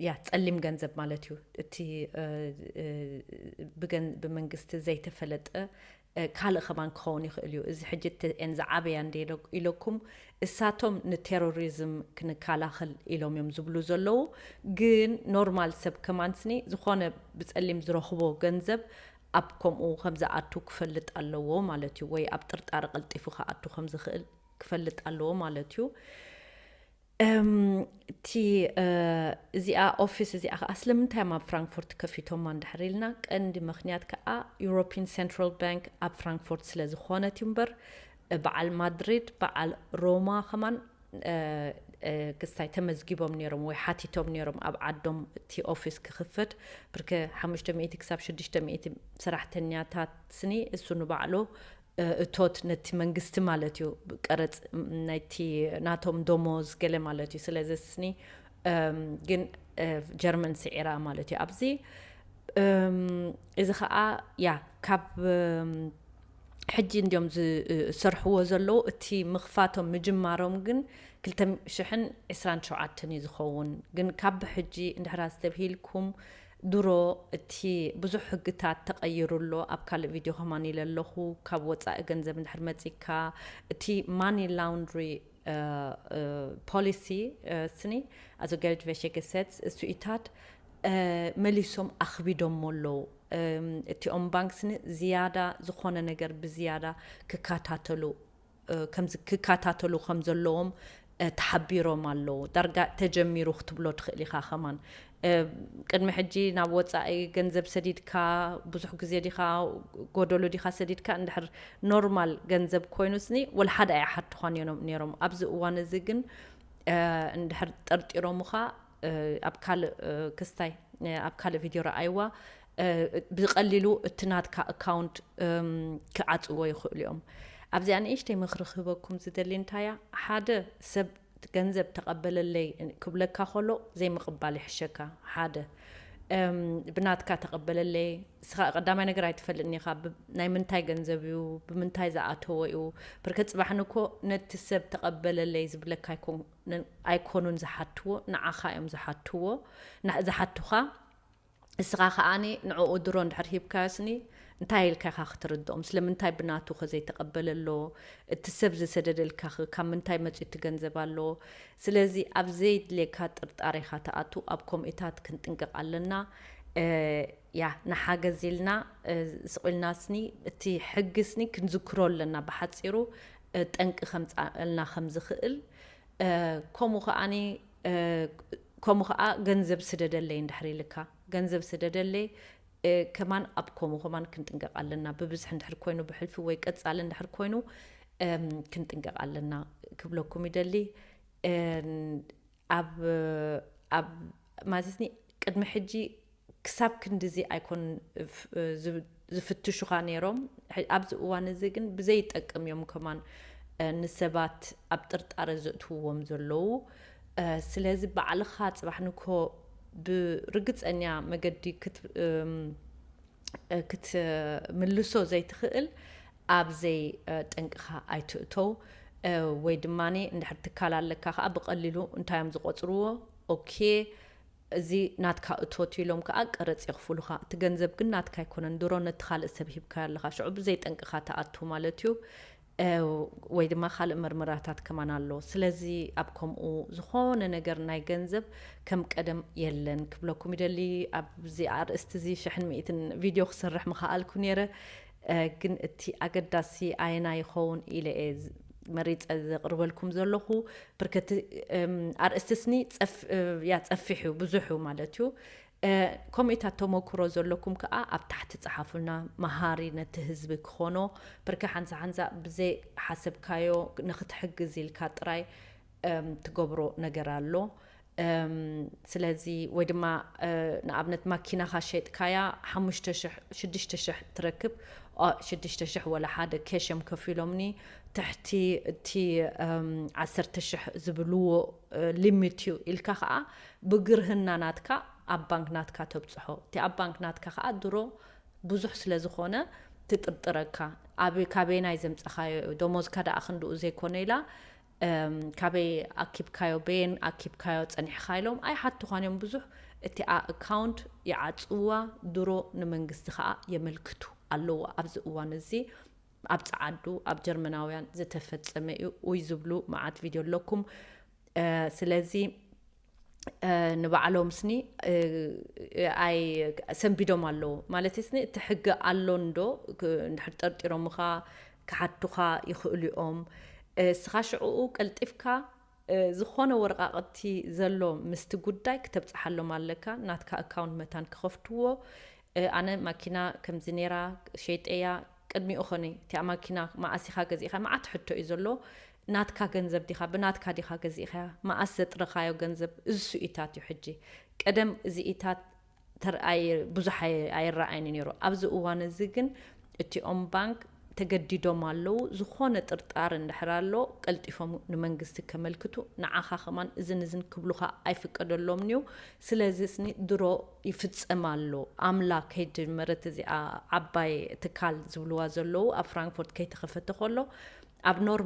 ያ ጸሊም ገንዘብ ማለት እዩ። እቲ ብመንግስቲ ዘይተፈለጠ ካልእ ከማን ክኸውን ይኽእል እዩ። እዚ ሕጂ እተን ዝዓበያ እንደ ኢለኩም፣ እሳቶም ንቴሮሪዝም ክንከላኸል ኢሎም እዮም ዝብሉ ዘለዉ። ግን ኖርማል ሰብ ከማን ስኒ ዝኾነ ብጸሊም ዝረኽቦ ገንዘብ ኣብ ከምኡ ከም ዝኣቱ ክፈልጥ ኣለዎ ማለት እዩ፣ ወይ ኣብ ጥርጣረ ቀልጢፉ ክኣቱ ከም ዝኽእል ክፈልጥ ኣለዎ ማለት እዩ። እቲ እዚኣ ኦፊስ እዚኣ ከዓ ስለምንታይ እዮም ኣብ ፍራንክፎርት ከፊቶማ እንድሕር ኢልና፣ ቀንዲ ምክንያት ከዓ ዩሮፒን ሴንትራል ባንክ ኣብ ፍራንክፎርት ስለ ዝኾነት እዩ እምበር፣ በዓል ማድሪድ፣ በዓል ሮማ ከማን ክስታይ ተመዝጊቦም ነይሮም ወይ ሓቲቶም ነይሮም ኣብ ዓዶም እቲ ኦፊስ ክኽፈት። ብርክ ሓሙሽተ ሚእቲ ክሳብ ሽዱሽተ ሚእቲ ሰራሕተኛታት ስኒ እሱ ንባዕሉ እቶት ነቲ መንግስቲ ማለት እዩ፣ ቀረፅ ናይቲ ናቶም ደሞዝ ገለ ማለት እዩ። ስለዚ ስኒ ግን ጀርመን ስዒራ ማለት እዩ ኣብዚ። እዚ ከዓ ያ ካብ ሕጂ እንዲዮም ዝሰርሕዎ ዘለዉ። እቲ ምኽፋቶም ምጅማሮም ግን ክልተ ሽሕን ዕስራን ሸውዓተን እዩ ዝኸውን። ግን ካብ ሕጂ እንድሕር ኣስተብሂልኩም ድሮ እቲ ብዙሕ ሕግታት ተቐይሩ ኣሎ። ኣብ ካልእ ቪድዮ ከማን ኢለ ኣለኹ። ካብ ወፃኢ ገንዘብ እንድሕር መፂካ እቲ ማኒ ላውንድሪ ፖሊሲ ስኒ፣ ኣዞ ገልድ ቨሸ ገሰት እሱኢታት መሊሶም ኣኽቢዶሞ ኣለዉ። እቲኦም ባንክ ስኒ ዝያዳ ዝኾነ ነገር ብዝያዳ ክከታተሉ ክከታተሉ ከም ዘለዎም ተሓቢሮም ኣለዉ። ዳርጋ ተጀሚሩ ክትብሎ ትኽእል ኢኻ ከማን። ቅድሚ ሕጂ ናብ ወፃኢ ገንዘብ ሰዲድካ ብዙሕ ግዜ ዲኻ ጎደሉ ዲኻ ሰዲድካ እንድሕር ኖርማል ገንዘብ ኮይኑ ስኒ ወላ ሓደ ኣይሓትኳን እዮም ነይሮም። ኣብዚ እዋን እዚ ግን እንድሕር ጠርጢሮምኻ ኣብ ካልእ ክስታይ ኣብ ካልእ ቪድዮ ረኣይዋ ብቐሊሉ እቲ ናትካ ኣካውንት ክዓፅዎ ይኽእሉ እዮም። ኣብዚኣ ንእሽተይ ምኽሪ ክህበኩም ዝደሊ እንታያ፣ ሓደ ሰብ ገንዘብ ተቐበለለይ ክብለካ ከሎ ዘይምቕባል ይሕሸካ። ሓደ ብናትካ ተቐበለለይ፣ ስኻ ቀዳማይ ነገር ኣይትፈልጥን ኢኻ። ናይ ምንታይ ገንዘብ እዩ፣ ብምንታይ ዝኣተወ እዩ። ብርከት ፅባሕን እኮ ነቲ ሰብ ተቐበለለይ ዝብለካ ኣይኮኑን ዝሓትዎ፣ ንዓኻ እዮም ዝሓትዎ። ዝሓቱኻ እስኻ ከዓኒ ንዕኡ ድሮ እንድሕር ሂብካዮ ስኒ እንታይ ኢልካ ኢኻ ክትርድኦም? ስለምንታይ ብናቱ ከ ዘይተቐበለ ኣሎ? እቲ ሰብ ዝሰደደልካ ከ ካብ ምንታይ መፂኡ እቲ ገንዘብ ኣሎ? ስለዚ ኣብ ዘይድልየካ ጥርጣሬ ኢኻ ትኣቱ። ኣብ ከምኡታት ክንጥንቀቕ ኣለና። ያ ንሓገዝ ኢልና ስቕ ኢልና ስኒ እቲ ሕጊ ስኒ ክንዝክሮ ኣለና። ብሓፂሩ ጠንቂ ከምፅኣልና ከም ዝኽእል ከምኡ ከዓኒ ከምኡ ከዓ ገንዘብ ስደደለይ እንድሕር ኢልካ፣ ገንዘብ ስደደለይ ከማን ኣብ ከምኡ ከማን ክንጥንቀቕ ኣለና። ብብዝሒ እንድሕር ኮይኑ ብሕልፊ ወይ ቀፃሊ እንድሕር ኮይኑ ክንጥንቀቕ ኣለና ክብለኩም ይደሊ። ኣብ ኣብ ማለትኒ ቅድሚ ሕጂ ክሳብ ክንድዚ ኣይኮን ዝፍትሹኻ ነይሮም። ኣብዚ እዋን እዚ ግን ብዘይጠቅም እዮም ከማን ንሰባት ኣብ ጥርጣረ ዘእትውዎም ዘለዉ። ስለዚ ባዕልኻ ፅባሕ ንኮ ብርግፀኛ መገዲ ክትምልሶ ዘይትኽእል ኣብ ዘይጠንቅኻ ኣይትእተው። ወይ ድማ እንድሕር ትካል ኣለካ ከዓ ብቐሊሉ እንታይ እዮም ዝቆፅርዎ? ኦኬ፣ እዚ ናትካ እቶት ኢሎም ከዓ ቀረፅ የኽፍሉኻ። እቲ ገንዘብ ግን ናትካ ኣይኮነን፣ ድሮ ነቲ ካልእ ሰብ ሂብካዮ ኣለኻ። ሽዑ ብዘይጠንቅኻ ትኣቱ ማለት እዩ። ወይ ድማ ካልእ መርመራታት ከማን ኣሎ። ስለዚ ኣብ ከምኡ ዝኾነ ነገር ናይ ገንዘብ ከም ቀደም የለን ክብለኩም ይደሊ። ኣብዚ ኣርእስቲ እዚ ሽሕን ሚእትን ቪድዮ ክሰርሕ ምኸኣልኩ ነይረ። ግን እቲ ኣገዳሲ ኣየና ይኸውን ኢለ እየ መሪፀ ዘቕርበልኩም ዘለኹ። ብርከቲ ኣርእስቲ ስኒ ያ ፀፊሕ እዩ፣ ብዙሕ እዩ ማለት እዩ። ከምኡታት ተመክሮ ዘለኩም ከዓ ኣብ ታሕቲ ፀሓፉልና። መሃሪ ነቲ ህዝቢ ክኾኖ። ብርከ ሓንሳ ሓንሳ ብዘይ ሓሰብካዮ ንክትሕግዝ ኢልካ ጥራይ ትገብሮ ነገር ኣሎ። ስለዚ ወይ ድማ ንኣብነት ማኪናኻ ሸጥካያ ሓሙሽተ ሽሕ ሽዱሽተ ሽሕ ትረክብ። ሽዱሽተ ሽሕ ወላ ሓደ ኬሸም ከፊሎምኒ ትሕቲ እቲ ዓሰርተ ሽሕ ዝብልዎ ሊሚት እዩ ኢልካ ከዓ ብግርህና ናትካ ኣብ ባንክ ናትካ ተብፅሖ። እቲ ኣብ ባንክ ናትካ ከዓ ድሮ ብዙሕ ስለ ዝኾነ ትጥርጥረካ። ኣብ ካበይናይ ዘምፀኻዮ እዩ፣ ደሞዝካ ደኣ ክንድኡ ዘይኮነ ኢላ ካበይ ኣኪብካዮ፣ በየን ኣኪብካዮ ጸኒሕካ ኢሎም ኣይሓቱኻን እዮም ብዙሕ። እቲኣ ኣካውንት ይዓጽውዋ፣ ድሮ ንመንግስቲ ከዓ የመልክቱ ኣለዎ። ኣብዚ እዋን እዚ ኣብ ጸዓዱ ኣብ ጀርመናውያን ዝተፈጸመ እዩ ውይ ዝብሉ መዓት ቪድዮ ኣለኩም። ስለዚ ንባዕሎም ስኒ ኣይ ሰንቢዶም ኣለዉ ማለት ስኒ። እቲ ሕጊ ኣሎ እንዶ እንድሕር ጠርጢሮምኻ ክሓቱኻ ይኽእሉ እዮም። እስኻ ሽዕኡ ቀልጢፍካ ዝኾነ ወረቃቅቲ ዘሎ ምስቲ ጉዳይ ክተብፅሓሎም ኣለካ። ናትካ ኣካውንት መታን ክኸፍትዎ። ኣነ ማኪና ከምዚ ነይራ፣ ሸይጠያ። ቅድሚኡ ኾነ እቲኣ ማኪና መኣስ ኢኻ ገዚእኻ? መዓት ሕቶ እዩ ዘሎ። ናትካ ገንዘብ ዲኻ ብናትካ ዲኻ ገዚእኻያ? መኣስ ዘጥረኻዮ ገንዘብ? እዚ ስኢታት እዩ። ሕጂ ቀደም እዚ ኢታት ተርኣይ ብዙሕ ኣይረኣይን ነይሩ። ኣብዚ እዋን እዚ ግን እቲኦም ባንክ ተገዲዶም ኣለዉ። ዝኾነ ጥርጣር እንድሕር ኣሎ ቀልጢፎም ንመንግስቲ ከመልክቱ፣ ንዓኻ ከማን እዝን እዝን ክብሉኻ ኣይፍቀደሎምን እዩ። ስለዚ ስኒ ድሮ ይፍጸም ኣሎ። ኣምላ ከይጀመረት እዚኣ ዓባይ ትካል ዝብልዋ ዘለዉ ኣብ ፍራንክፎርት ከይተኸፈተ ከሎ ኣብ ኖር